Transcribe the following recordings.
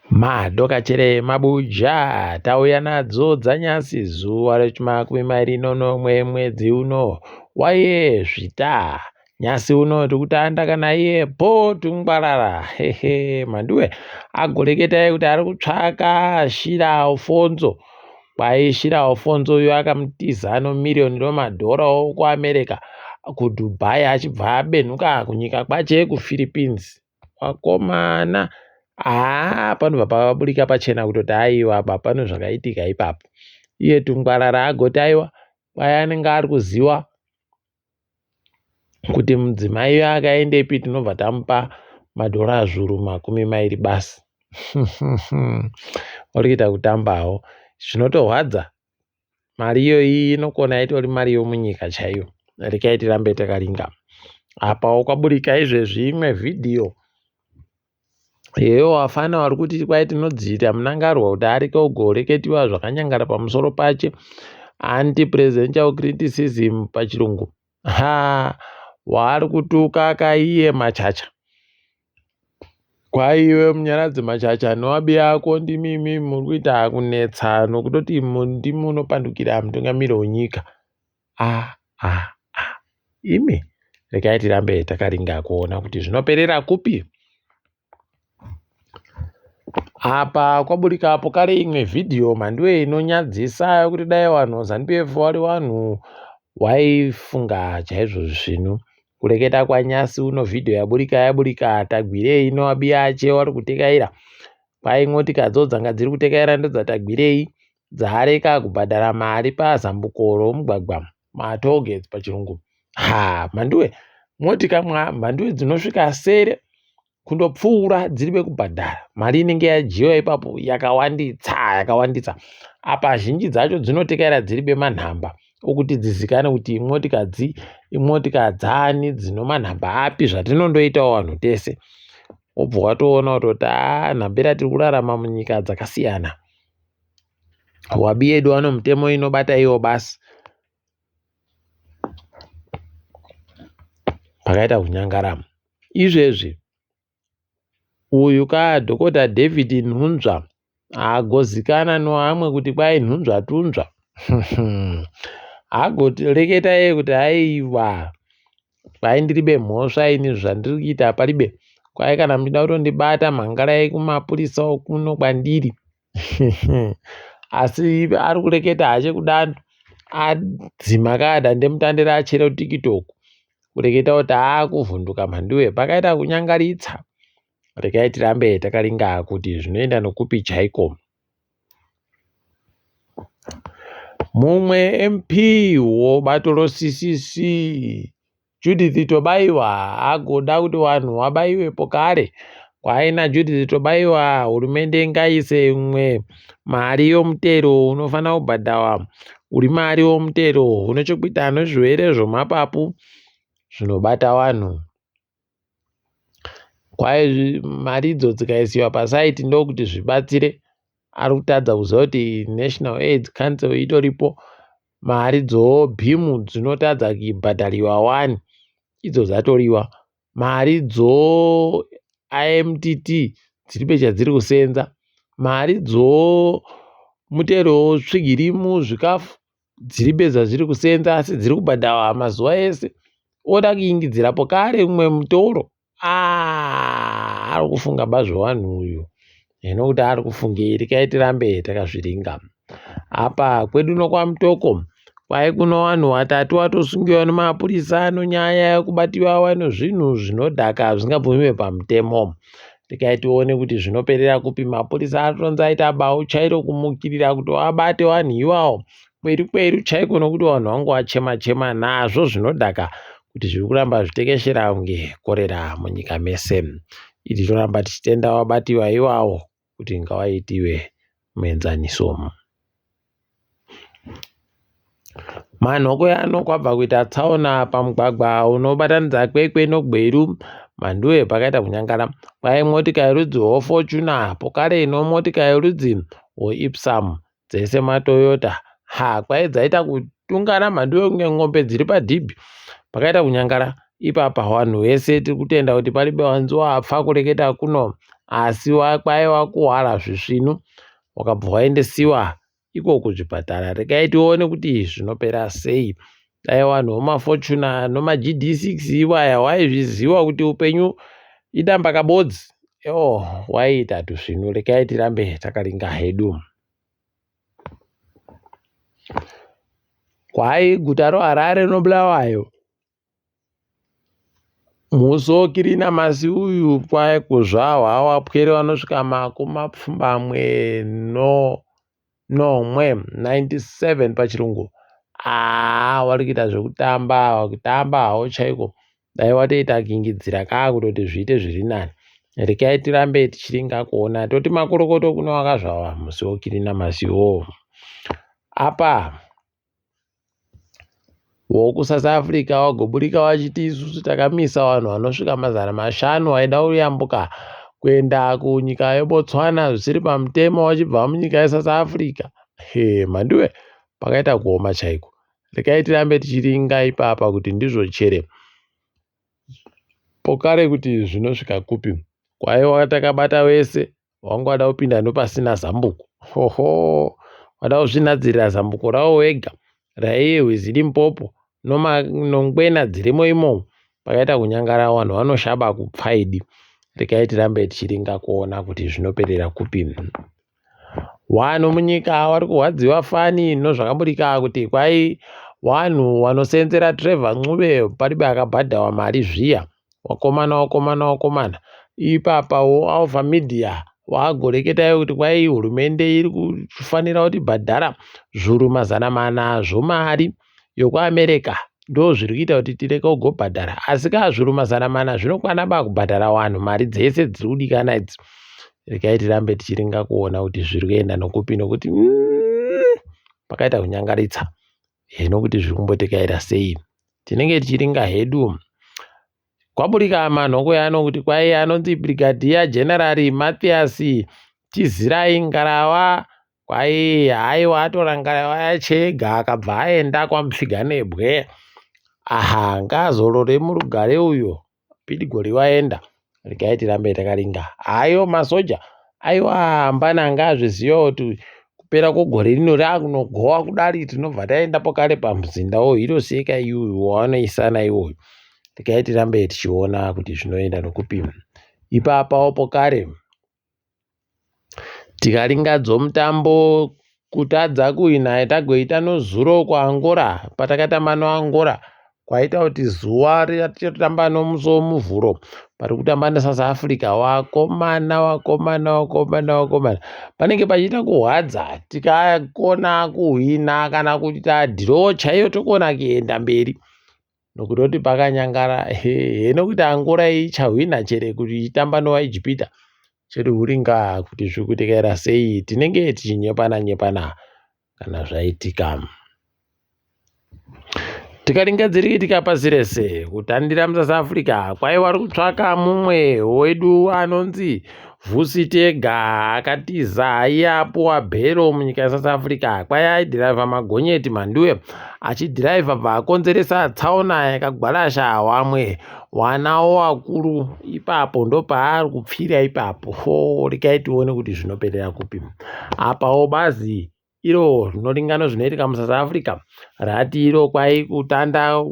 Madokachere mabuja tauya nadzo dzanyasi zuva rechimakumi mairi nonomwe mwedzi uno waye Zvita. Nyasi uno tikutanda kana iye Paul Tungwarara hehe mhanduwe agoreketai kuti ari kutsvaka Shira Alfonso. Kwai Shira Alfonso uyo akamutiza nomiriyoni romadhora okuAmerica kuDubai achibva abenhuka kunyika kwache kuPhilippines. Vakomana haa panobva paburika pachena kutoti aiwa apa pane zvakaitika ipapo. Iye Tungwarara agoti aiwa kwai anenge ari kuziva kuti mudzimai akaendepi tinobva tamupa madhora zviuru 20 basi. Vari kuita kutambawo zvinotorwadza. Mari iyoyi inokona itori mari yomunyika chaiyo. Rekai tirambe takaringa. Apawo kwaburika izvezvi imwe vhidhiyo yeyo vafana vari kuti kwai tinodziita Mnangagwa kuti arike ugoreketiwa zvakanyangara pamusoro pache anti presidential criticism pachirungu. Ha waari kutuka kaiye Machacha. Kwaiwe Munyaradzi Machacha newabi yako ndimi imi muri kuita kunetsa nokutoti ndimi munopandukira mutungamiri wenyika. Ah, ah, ah. Imi regai tirambe takaringa kuona kuti zvinoperera kupi. Apa kwaburika apo kare imwe vhidhiyo mhanduwe inonyadzisa yekuti dai vanhu Zanu PF vari vanhu waifunga chaizvo zvinhu. Kureketa kwanyasi uno vhidhiyo yaburika yaburika Tagwirei noAbiache wari kutekaira. Kwai motikadzo dzanga dziri kutekaira ndodzaTagwirei dzareka kubhadhara mari pazambuko romugwagwa matollgates pachirungu. Ha mhanduwe motika mhanduwe dzinosvika sere kundopfuura dziri vekubhadhara mari inenge yadyiwa ipapo yakawanditsa yakawanditsa apa zhinji dzacho dzinotekaira dziri bemanhamba okuti dzizikanwe kuti imotikadzi imotika dzani dzinomanhamba api zvatinondoitawo vanhu tese wobva watoona kutoti haa nhambira tiri kurarama munyika dzakasiyana wabi yedu ano mutemo inobata iwo basi pakaita kunyangarama Izvezvi uyu ka Dhokota David Nhunzva agozikana noamwe kuti kwai Nhunzva Tunzva agoreketa iye kuti aiwa kwai ndiribe mhosva ini zvandiri kuita paribe kwai kana muchida kutondibata mhangarai kumapurisa okuno kwandiri asi ari kureketa hache kudando adzima ka dandemutande rachero tiktok kureketa kuti akuvhunduka mhanduwe pakaita kunyangaritsa regai tirambe takaringa kuti zvinoenda nokupi chaiko mumwe mp wobato roccc Judith Tobaiwa agoda kuti vanhu vabaiwe pokare. Kwai naJudith Tobaiwa hurumende ngaiise imwe mari yomutero unofanira kubhadhawa uri mari womutero une chekuita nezvirwere zvemapapu zvinobata vanhu. Kwai mari idzo dzikaisiwa pasaiti ndokuti zvibatsire. Ari kutadza kuziva kuti National Aids Council itoripo mari dzoBeam dzinotadza kubhadhariwa wani idzo dzatoriwa mari dzoIMTT dziripo chadziri kusenza mari dzomutero wetsvigiri muzvikafu dziripo dzadziri kusenza asi dziri kubhadharwa mazuva ese oda kuingidzira pokare umwe mutoro Aah ari kufunga ba zvewanhu uyu hino kuti ari kufungei rekai tirambe takazviringa apa kwedu nokwamutoko kwai kuno vanhu vatatu vatosungiwa nemapurisa nonyaya yekubatiwa vano zvinhu zvinodhaka zvisingabvumiwe pamutemo rekai tione kuti zvinoperera kupi mapurisa atonzi aita bau chairo kumukirira kuti vabate vanhu iwawo kweru kweru chaiko nokuti vanhu vangu vachema chema nazvo zvinodhaka kuti zviri kuramba zvitekeshera kunge korera munyika mese iri toramba tichitenda vabatiwa iwawo kuti ngawaitiwe muenzaniso manhoko ano kwabva kuita tsaona pamugwagwa unobatanidza kwekwe nogweru mhanduwe pakaita kunyangara kwai motika yerudzi rwofortuna pokare inomotika yerudzi rwoipsam dzese matoyota ha kwai dzaita kutungana mhanduwe kunge ng'ombe dziri padhibhi pakaita kunyangara ipapa vanhu vese tiri kutenda kuti paribe wanzi wafa kureketa kuno. Asi kwaiva kuhwara zvisvinu wakabva waendesiwa iko kuzvipatara. Regai tione kuti zvinopera sei. Dai vanhu vemaFortuner nemaGD6 iwaya waizviziva kuti upenyu idamba kabodzi. Yoo waiita tusvinu. Regai tirambe takaringa hedu. Kwai guta roHarare noBulawayo Musi wokirinamasi uyu kwai kuzvahwa wapwere vanosvika makumi mapfumbamwe nonomwe 97 pachirungu haa wari kuita zvekutamba kutamba hawo chaiko dai watoita kingidzira kaa kutoti zviite zviri nani rekai tirambe tichiringa kuona toti makorokoto kune wakazvawa musi wokirinamasi iwowo apa WokuSouth Africa wagoburika wachiti isusu takamisa vanhu vanosvika 500 vaida kuyambuka kuenda kunyika yeBotswana zvisiri pamutemo vachibva munyika yeSouth Africa. He mhanduwe pakaita kuoma chaiko. Rekai tirambe tichiringa ipapa kuti ndizvo chere pokare kuti zvinosvika kupi. Kwaiwa takabata wese wanga wada kupinda nepasina zambuko hoho wada kuzvinadzirira zambuko rawo wega raiye rwizi Limpopo nongwena dzirimo imomo pakaita kunyangara vanhu vanoshaba kupfaidi regai tirambe tichiringa kuona kuti zvinoperera kupi vanhu munyika vari kurwadziwa fani nozvakaburika kuti kwai vanhu vanosenzera Trevor Ncube paribe akabhadharwa mari zviya Wakomana wakomana wakomana ipapa wo Alpha Media wagoreketayo kuti kwai hurumende iri kufanira kuti bhadhara zvuru 400 zvomari yokuAmerica ndo zviri kuita kuti tireke kugobhadhara asi ka zvuru 400 zvinokwana ba kubhadhara vanhu mari dzese dziri kudikana idzi regai tirambe tichiringa kuona kuti zviri kuenda nokupi nokuti pakaita kunyangaritsa hino kuti zviri kumbotekaira sei tinenge tichiringa hedu kwaburika manhoko yano kuti kwai anonzi brigadier general Mathias Tizirai Ngarava kwai haiwa atora ngarava yachega akabva aenda kwamupfiganebwe aha ngaazorore murugare uyo Pidigori waenda regai tirambe takaringa hayo masoja aiwa hambana anga azviziva kuti kupera kwegore rino rakunogowa kudari tinobva taenda pokare pamuzinda wohiroseka iyoyo wavanoisana iwoyo regai tirambe tichiona kuti zvinoenda nokupi ipapawo pokare Tikaringa dzomutambo kutadza kuhwina yatagoita nozuro kuAngola patakatamba noAngola kwaita kuti zuva ratichatamba nomusi woMuvhuro pari kutamba neSouth Africa wakomana wakomana wakomana wakomana panenge pachiita kuhwadza tikakona kuhwina kana kuita dhiroo chaiyo tokona kuenda mberi nokutoti pakanyangara hee nokuti Angola ichahwina chere kuti ichitamba novaIjipita chete huringa kuti zviri kutekaira sei tinenge tichinyepana nyepana kana zvaitika tikaringa dziri kuitika pasi rese kutandira musouth africa kwai vari kutsvaka mumwe wedu anonzi Vusi Tega akatiza aiye apuwa bhero munyika yeSouth Africa kwai aidhiraivha magonyeti mhanduwe achidhiraivha bva akonzeresa tsaona yakagwarasha wamwe wana wakuru ipapo ndopaari kupfira ipapo ho regai tione kuti zvinoperera kupi apawo bazi iro rinoringano zvinoitika muSouth Africa rati iro kwai kutanda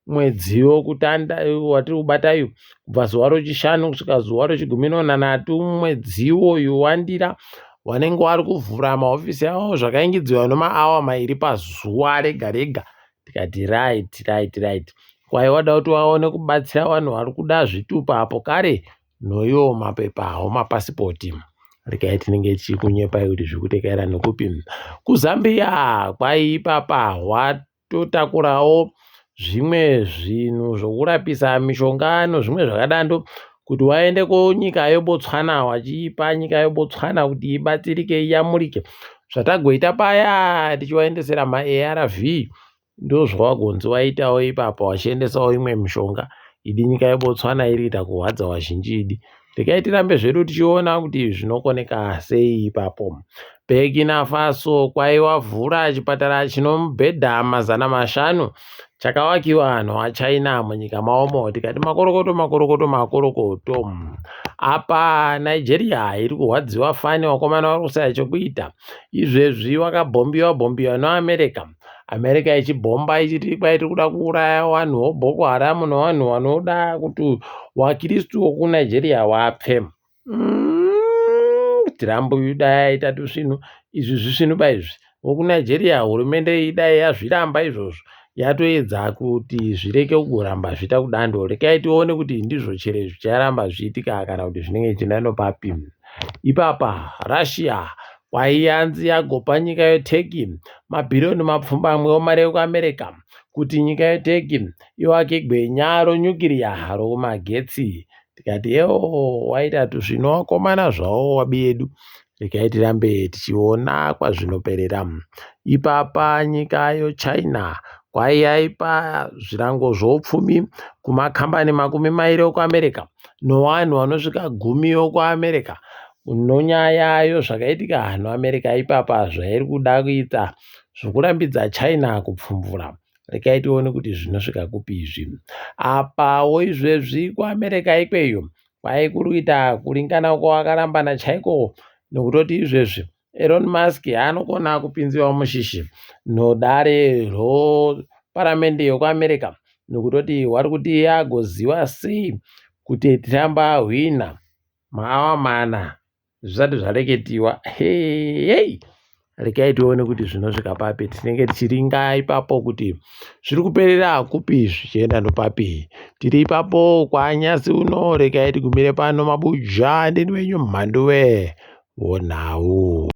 mwedzi wokutanda watiri kubata uyu kubva zuva rochishanu kusvika zuva rochigumi nonhanhatu mwedzi iwoyu wandira vanenge vari kuvhura mahofisi avo zvakaingidziwa nemaawa mairi pazuva rega rega tikati right right right kwai wada kuti waone kubatsira vanhu vari kuda zvitupa apo kare noiwo mapepa awo mapasipoti regai tinenge tichikunyepai kuti zviri kutekaira nekupi kuzambia kwai ipapa watotakurawo zvimwe zvinhu zvokurapisa mishonga nozvimwe zvakadando kuti waende kunyika yebotswana wachiipa nyika yebotswana kuti ibatsirike iyamurike zvatagoita paya tichivaendesera maarv Ndozvawagonzi waitawo ipapa wachiendesawo imwe mishonga idi nyika yeBotswana iri kuita kurwadza vazhinji idi. Regai tirambe zvedu tichiona kuti zvinokoneka sei ipapo. Burkina Faso kwaiwavhura chipatara chino mubhedha 500 chakawakiwa nowaChina munyika maomo tikati makorokoto makorokoto makorokoto. Apa Nigeria iri kurwadziwa fani wakomana vari kusaya chokuita. Izvezvi wakabhombiwa bhombiwa noAmerica. America ichibhomba ichiti kwai tiri kuda kuuraya vanhu voBoko Haram nevanhu vanoda kuti wakristu wokuNigeria wapfe. Trump dai aita tusvinu izvi zvisvinu ba izvi. VokuNigeria hurumende idai yazviramba izvozvo yatoedza kuti zvireke kugoramba zviita kudando. Rekai tione kuti ndizvo chere zvicharamba zvichiitika kana kuti zvinenge zvichienda nopapi. Ipapa Russia kwaiyanzi yagopa nyika yeTurkey mabhiriyoni mapfumbamwe emari yekuAmerica kuti nyika yeTurkey iwake gwenya ronyukiriya rokumagetsi. Tikati yeo waita tuzvino wakomana zvawo wabi yedu. Regai tirambe tichiona kwazvinoperera. Ipapa nyika yoChina kwai yaipa zvirango zvoupfumi kumakambani 20 ekuAmerica nowanhu vanosvika 10 vokuAmerica nonyaya yozvakaitika noAmerica ipapa zvairi kuda kuita zvokurambidza China kupfumvura. Regai tione kuti zvinosvika kupi izvi. Apawo izvezvi kuAmerica ikweyo kwai kuri kuita kuringana kwawakarambana chaiko nokutoti izvezvi Elon Musk anokona kupinziwa mushishi nodare roparamende yokuAmerica nokutoti wari kuti agoziva sei kuti Trump ahwina maawa mana zvisati zvareketiwa. Heyei, regai tione kuti zvinosvika papi. Tinenge tichiringa ipapo kuti zviri kuperera kupi zvichienda nopapi. Tiri ipapo kwanyasi uno, regai tigumire pano. Mabuja ndini wenyu Mhanduwe wonhau.